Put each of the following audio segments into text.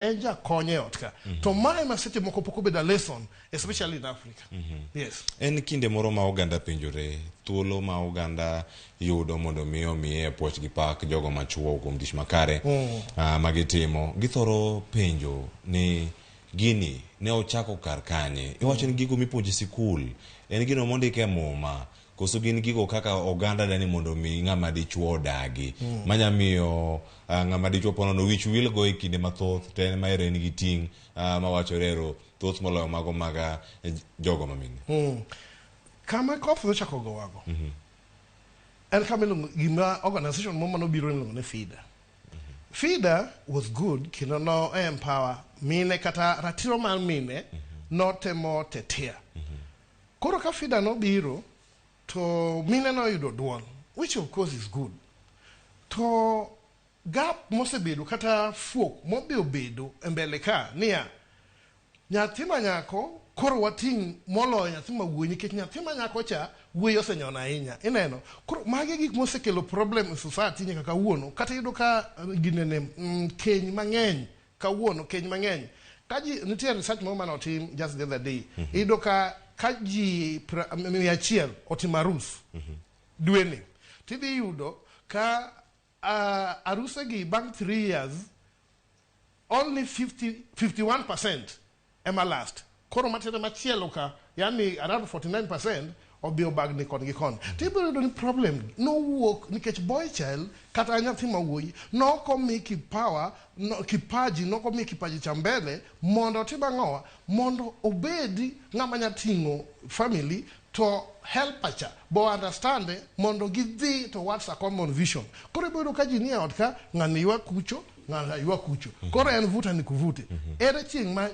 En jakony e ot ka. To mae ma seche moko pok obedo a lesson, especially in Africa. Yes. En kinde moro ma oganda penjore thuolo ma oganda yudo mondo mi omiye puoch gi pak jogo machuo kuom tich makare ma gitimo. Githoro penjo ni gini ne ochako kar kanye? Iwacho ni gigo mipuonjo e sikul en gino mondik e muma koso gin gigo kaka oganda dani mondo mi ng'ama dichuo odagi manya miyo ng'ama dichuo ponono wich wil go e kinde mathoth to en ma ero en gi ting' mawachore ero thoth moloyo mago mag jogo mamine. Kama koth nochako gowago en kama iluongo gima organization moro manobiro iluongo ni FIDA. FIDA was good kendo no empower mine kata ratiro mar mine notemo tetea. Koro ka FIDA nobiro to mine noyudo duol, which of course is good. To gap mosebedo kata fuok modhi obedo e mbele ka niya, nyathi ma nyako koro wating' moloyo nyathi ma wuoyi nikech nyathi ma nyako cha wuoyi osenyono ahinya. Ineno? Koro magi gik mosekelo problem e society nyaka kawuono. Kata iyudo ka ginene keny mang'eny kawuono, keny mang'eny. Ka ji, nitie research moro mane otim just the other day. Iyudo ka ji 100 otimo arus dweni, tidhi yudo ka aruse gi bang' 3 years only 50, 51% ema last. Koro matiende machielo ka, yani around 49% odhi obagni koni gi koni. To ibiro yudo ni problem nowuok nikech boy child kata nyathi ma wuoyi nok omi kipawa, no, kipaji, nok omi kipaji cha mbele mondo otim ang'owa, mondo obed ng'ama nya ting'o family to helper cha bo understand mondo gidhi towards a common vision. Koro ibiro yudo ka ji nie ot ka, ng'ani ywak kucho, ng'ani ywak kucho. Koro en vuta ni kuvute. Ere chieng' ma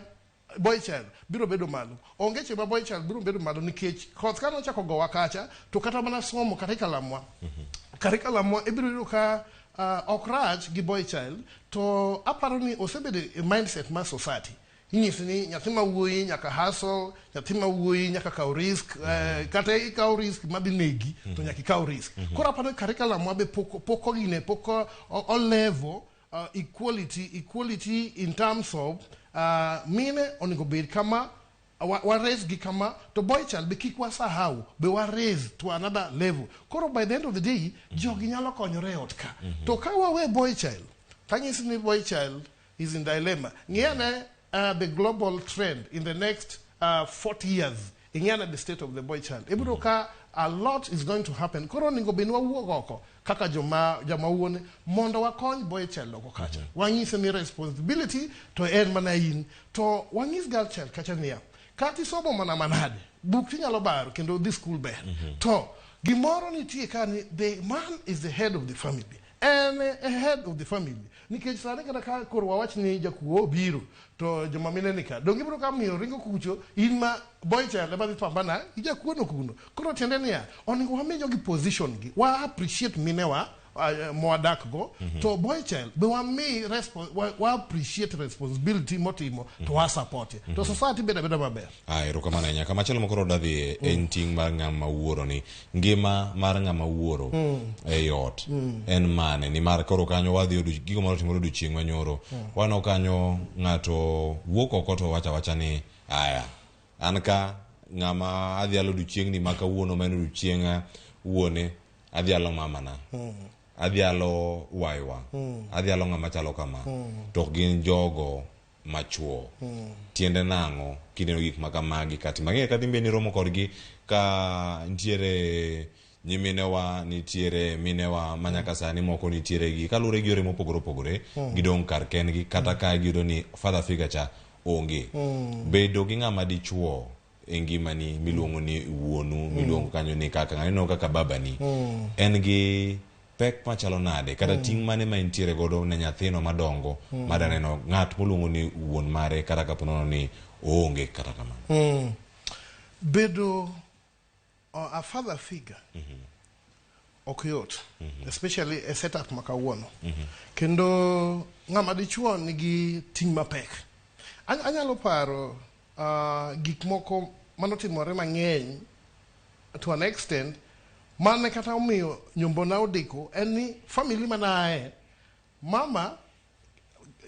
boy child biro bedo malo? Onge chieng' ma boy child biro bedo malo nikech koth ka nochako gowa kacha to kata mana somo curriculum wa. Curriculum wa ibiro yudo ka ok rach gi boy child to aparo ni osebedo e mindset mar society. Inyisi ni nyathi ma wuoyi nyaka hustle, nyathi ma wuoyi nyaka kaw risk, kata ikaw risk madhi negi to nyaka ikaw risk. Koro aparo ni curriculum wa be pok ogine, pok o level equality in terms of mine onego bed kama wa raise gi kama to boy child be kik wasahau be wa raise to another level. Koro by the end of the day jogi nyalo konyore e ot ka. To ka wawe boy child, tanyisi ni boy child is in dilemma. Ng'iyane the global trend in the next 40 years. Ing'iyane the state of the boy child. Ibiro ka a lot is going to happen. Koro onego bed ni wawuog oko kaka joma wuone mondo wakony boy child oko kacha. Wang'ise ni responsibility to en mana in. To wang'is girl child kacha niya, kata isomo mana manade, buk tinyalo baro kendo dhi school ber. To gimoro nitie ka ni the man is the head of the family. En e head of the family. Nikech sani kata ka koro wawach ni jakuo obiro to joma mine ni ka, donge ibiro ka miyo ringo kucho in ma boy child ema dhi pambana gi jakuo no kuno. Koro tiende niya, onego wami jogi position gi, wa appreciate minewa mwadak go, to boy child be wami wa appreciate responsibility motimo to wa support. To society bedo abeda maber. Erokamano ahinya. Kamachielo mokoro dadhiye en ting' mar ng'ama wuoro ni ngima mar ng'ama wuoro ei ot en mane? Nimar koro kanyo wadhi gigo mane otimore odiochieng' manyoro. Waneno kanyo ng'ato wuok oko to wacho awacha ni aya an ka ng'ama adhialo odiochieng'ni ma kawuono ma en odiochieng' wuone adhialo mamana. Adhialo waywa. Adhialo ng'ama chalo kama. To ok gin jogo machuo. Tiende nang'o kineno gik ma kamagi kati mang'eyo kata in niromo kodgi ka nitiere nyiminewa, nitiere minewa ma nyaka sani moko nitiere gi kaluwore gi yore mopogore opogore gidong' kar kendgi kata ka giyudo ni father figure cha onge. Bedo gi ng'ama dichuo e ngimani miluongo ni wuonu, miluongo kanyo ni kaka ng'ano ineno kaka babani en gi pek machalo nade kata ting' mane ma entiere godo ne nyathino madongo madaneno ng'at moluongo ni wuon mare kata kapo nono ni oonge kata kamano. Bedo a father figure ok yot, especially e setup ma kawuono. Kendo ng'ama dichuo nigi ting' mapek. Anyalo paro gik moko manotimore mang'eny to an extent mane kata omiyo nyombona odeko en ni family mana ae mama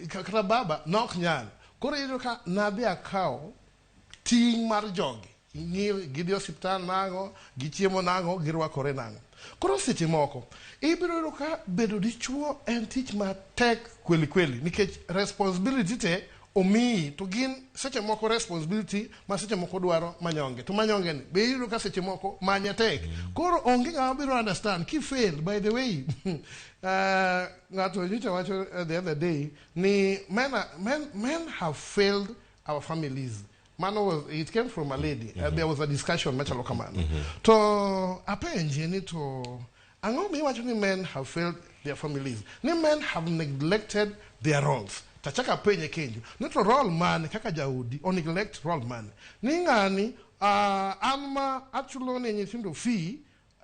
Kata baba nok nyal. Koro iyudo ka nadhi akawo ting' mar jogi. Ing'iyo gidhi osiptal nang'o, gichiemo nang'o, girwakore nang'o. Koro seche moko ibiro yudo ka bedo dichuo en tich matek kweli kweli nikech responsibility te omiyi to gin seche moko responsibility ma seche moko dwaro manyonge to manyonge ni be iyudo ka seche moko manye tek. Koro onge ng'ama biro understand ki fail. By the way, ng'ato nyocha wacho the other day ni men have failed our families. Mano was, it came from a lady. There was a discussion machalo kamano. To apenje ni to ang'o miwacho ni men have failed their families? Ni men have neglected their roles. Tachaka apenje kendo. Ni to role mane kaka jaodi o neglect role mane? Ni ng'ani an ma achulo ne nyithindo fee,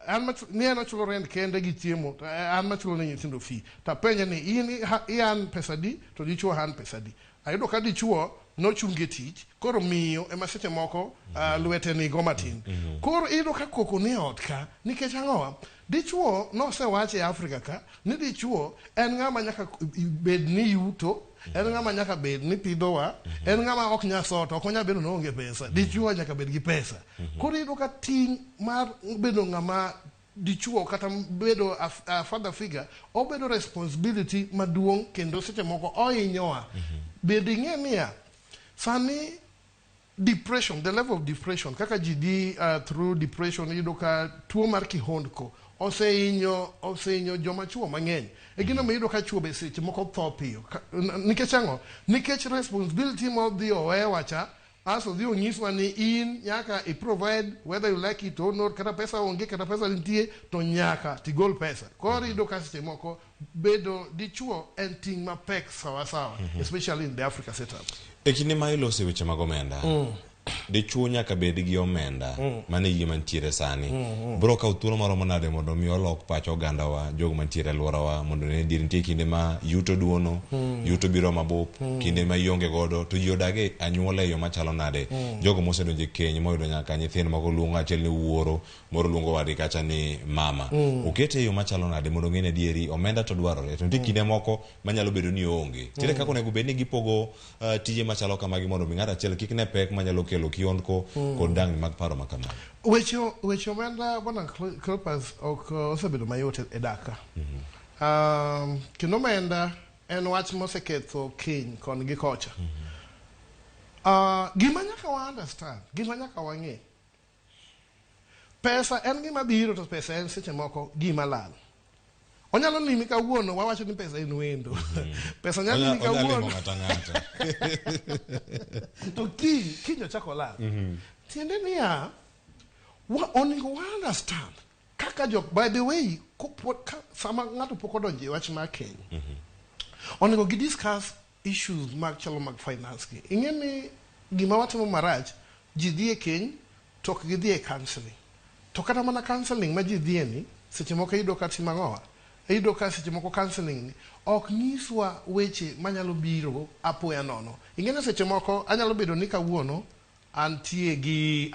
an ma ni en ochulo rent kende gi chiemo, to an machulo ne nyithindo fee. Tapenje ni in ian pesa di to dichuo han pesa di. Ayudo ka dichuo nochunge tich, koro miyo ema seche moko lwete nigo matin. Koro iyudo ka koko ni ot ka, nikech ang'owa? Dichuo nosewach e Afrika ka, ni dichuo en ng'ama nyaka bed ni yuto, en ng'ama nyaka bed ni pidhowa, en ng'ama ok nyal soto, ok onyal bedo ni oonge pesa. Dichuo nyaka bed gi pesa. Koro iyudo ka ting' mar bedo ng'ama dichuo kata bedo a father figure, obedo responsibility maduong' kendo seche moko ohinyowa. Bende ing'e niya, sani depression, the level of depression, kaka ji dhi through depression, iyudo ka tuo mar kihondko osehinyo joma chuo mang'eny. E gino miyudo ka chuo be seche moko tho piyo. Nikech ang'o? Nikech responsibility modhi owewa cha, aso dhi onyiswa ni in nyaka i provide whether you like it or not, kata pesa onge, kata pesa nitie, to nyaka tigol pesa. Koro iyudo ka seche moko bedo dichuo en ting' mapek sawasawa, especially in the Africa setup. E kinde ma ilose weche mag omenda, dichuo nyaka bed gi omenda mane yie mantiere sani. Bro kawo thuolo maromo nade mondo mi olok pach ogandawa, jogo mantiere e alworawa, mondo ne dier nitie kinde ma yuto duono, yuto biro mabup, kinde ma ionge godo, to ji odag e anyuola e yo machalo nade. Jogo mosedonjo e keny moyudo nyaka nyithindo moko luongo achiel ni wuoro, moro luongo wadgi kacha ni mama. Okete e yo machalo nade mondo ong'e ni adieri omenda to dwarore, to nitie kinde moko manyalo bedo ni onge. Nitiere kaka onego bed ni gipogo tije machalo kamagi mondo mi ng'ato achiel kik ne pek manyalo kelo kihondko kod dangni mag paro ma kamano. Weche omenda bwana Cleopas ok osebedo mayot e dak ka. Kendo omenda en wach moseketho keny kon gi kocha. Gima nyaka wa understand, gima nyaka wang'e, pesa en gima biro to pesa en seche moko gima lal. Onyalo limi kawuono, wawacho ni pesa en wendo. Pesa nyalo limi kawuono. To kiny ochako lal. Tiende niya, onego wa understand kaka jok, by the way, sama ng'ato pok odonjo e wach mar keny, onego gi discuss issues mag chalo mag finance gi. Ing'e ni gima watimo marach, ji dhi e keny to ok gidhi e counseling. To kata mana counseling ma ji dhiye ni, seche moko iyudo ka timo ang'owa? Iyudo ka seche moko counseling ni ok nyiswa weche manyalo biro apoya nono. Ing'e ni seche moko anyalo bedo ni kawuono antie gi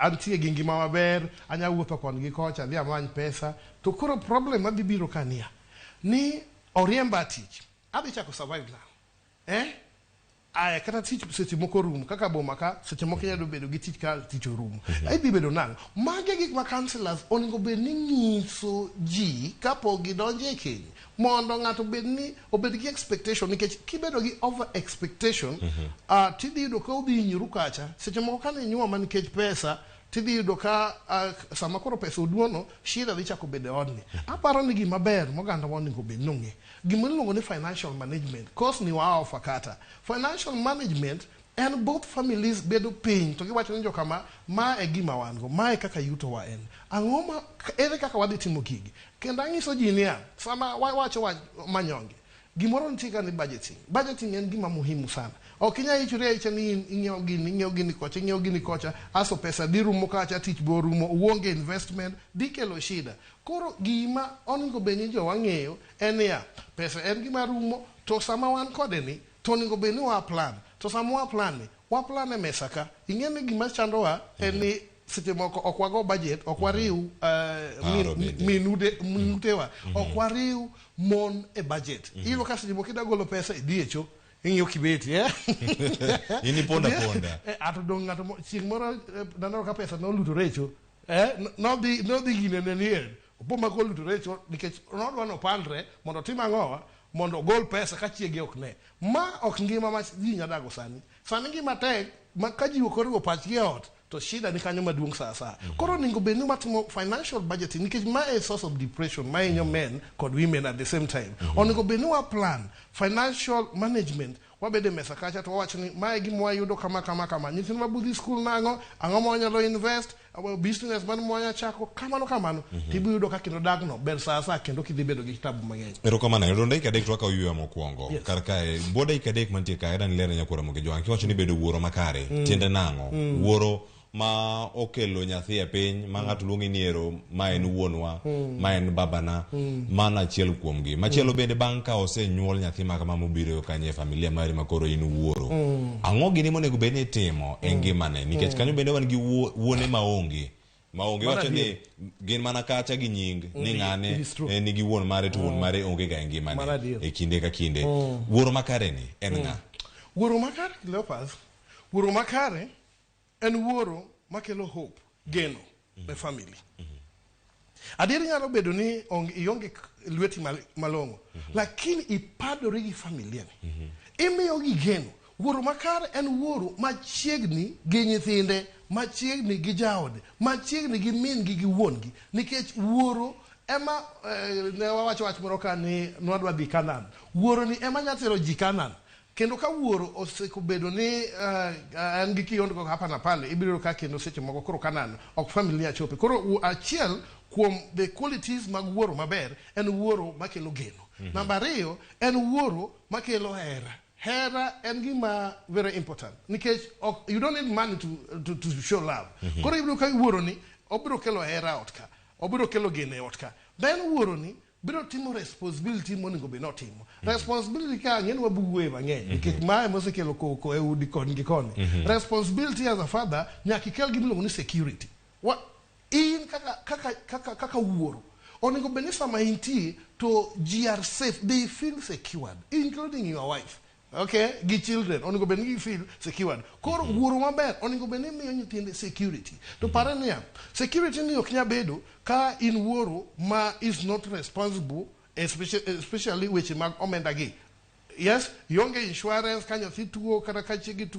ngima maber, anyalo wuotho kon gi kocha, adhi amany pesa. To koro problem madhi biro ka niya, ni oriemba tich, adhi chako survive now. Aya, kata tich seche moko rumo, kaka boma ka, seche moko inyalo bedo gi tich ka tich orumo. Idhi bedo nang'o? Magi e gik ma counselors onego bed ni nyiso ji kapok gidonjo e keny, mondo ng'ato obed gi expectation, nikech kibedo gi over expectation, tidhi yudo ka udhi hinyoru kacha. Seche moko kane inyuoma nikech pesa, tidhi yudo ka sama koro pesa oduono, shida dhi chako bedo e odni. Aparo ni gima ber moganda wa onego bed ni ong'e, gima iluongo ni financial management, course ni wa offer kata. Financial management en both families bedo piny to giwacho ni jokama, ma e gima wan go, ma e kaka yuto wa en. Ang'o ma, ere kaka wadhi timo gigi? Kendo ang'iso ji niya, sama wawacho wach manyonge, gimoro nitie ka ni budgeting. Budgeting en gima muhimu sana. Ok inyal ichori ahicha ni in ing'iewo gini, ing'iewo gini kocha, ing'iewo gini kocha, aso pesa dhi rumo kacha, tich bo rumo, uonge investment, dhi kelo shida. Koro gima onego bed ni jowa ng'eyo en niya, pesa en gima rumo, to sama wan kode ni, to onego bed ni wa plan. To sama wa plan ni, wa plan e mesa ka. Ing'e ni gima chandowa en ni seche moko ok wago budget, ok wariw minutewa, ok wariw mon e budget. Iyudo ka seche moko idwa golo pesa idhi e cho. Ing'iyo kibeti, eh? In iponda ponda. Ato dong' ng'ato chieng' moro naneno ka pesa noluto recho. Nodhi gine ne nie. Opo ma koluto recho nikech nodwa nopandre mondo otim ang'owa mondo ogol pesa ka chiege ok ne. Ma ok ngima ma ji nya dago sani. Sani ngima tek ma ka ji ok oriwo pachgi e ot to shida ni kanyo maduong' sa sa. Koro onego bed ni watimo financial budgeting nikech ma e source of depression ma hinyo men kod women at the same time. Onego bed ni wa plan financial management, wabedo e mesa kacha to wawacho ni mae gima wayudo kama kama kama, nyithindwa budhi skul nang'o, ang'o ma wanyalo invest, business man ma chako kamano kamano, tibiro yudo ka kendo dagno ber sa sa kendo kidhi bedo gi tabu mang'eny. Erokamano. Yudo dakika 3 to wakawo yweyo mokwongo. Yes. Kar kae, bwo dakika 3 mantie kae, adani lerne nyakwara Ramogi Jwang'. Kiwacho ni bedo wuoro makare, tiende nang'o? Wuoro ma okelo nyathi e piny, ma ng'ato luongi ni ero, ma en wuonwa, ma en babana, mano achiel kuomgi. Machielo bende bang' ka osenyuol nyathi ma kama mobiro kanyo e familia mari ma koro in wuoro. Ang'o gini monego bed ni itimo e ngimane? Nikech kanyo bende wan gi wuone maonge. Maonge Mano wacho ni gin mana kacha gi nying ni ng'ane It is true. Nigi wuon mare to wuon mare onge ga e ngimane Mano adier. e kinde ka kinde. Wuoro makare ni en ng'a? Wuoro makare, Cleopas, wuoro makare en wuoro makelo hope, geno ne family. Adier nyalo bedo ni ionge lweti malong'o, lakini ipadori gi familia ni. Imiyo gi geno. Wuoro makare en wuoro machiegni gi nyithinde, machiegni gi jaode, machiegni gi min gi gi wuon gi. Nikech wuoro ema ne wawacho wach moro ka ni nwadwa dhi Canaan. Wuoro ni ema nya tero ji Canaan. Kendo ka wuoro osebedo ni en gi kiondko hapa na pale, ibiro yudo ka kendo seche moko koro Canaan ok familia chope. Koro achiel kuom the qualities mag wuoro maber en wuoro makelo geno. Namba 2 en wuoro makelo hera. Hera en gima very important nikech ok, you don't need money to show love. Koro ibiro ka wuoro ni obiro kelo hera ot ka, obiro kelo geno e ot ka. Then wuoro ni biro timo responsibility monego bed notimo. Responsibility ka ng'eni wabuwuoye mang'eny nikech mae mosekelo koko e udi koni gi koni. Responsibility as a father nyaka ikel gima iluongo ni security. In kaka wuoro onego bed ni sama intie to ji are safe, they feel secured, including your wife. Okay, gi children onego bed ni gi feel secured. Koro wuoro maber onego bed ni miyo nyithinde security. To pare niya, security ni ok nyal bedo ka in wuoro ma is not responsible, especially weche mag omenda gi. Yes, ionge insurance ka nyathi tuo kata ka chiegi tuo.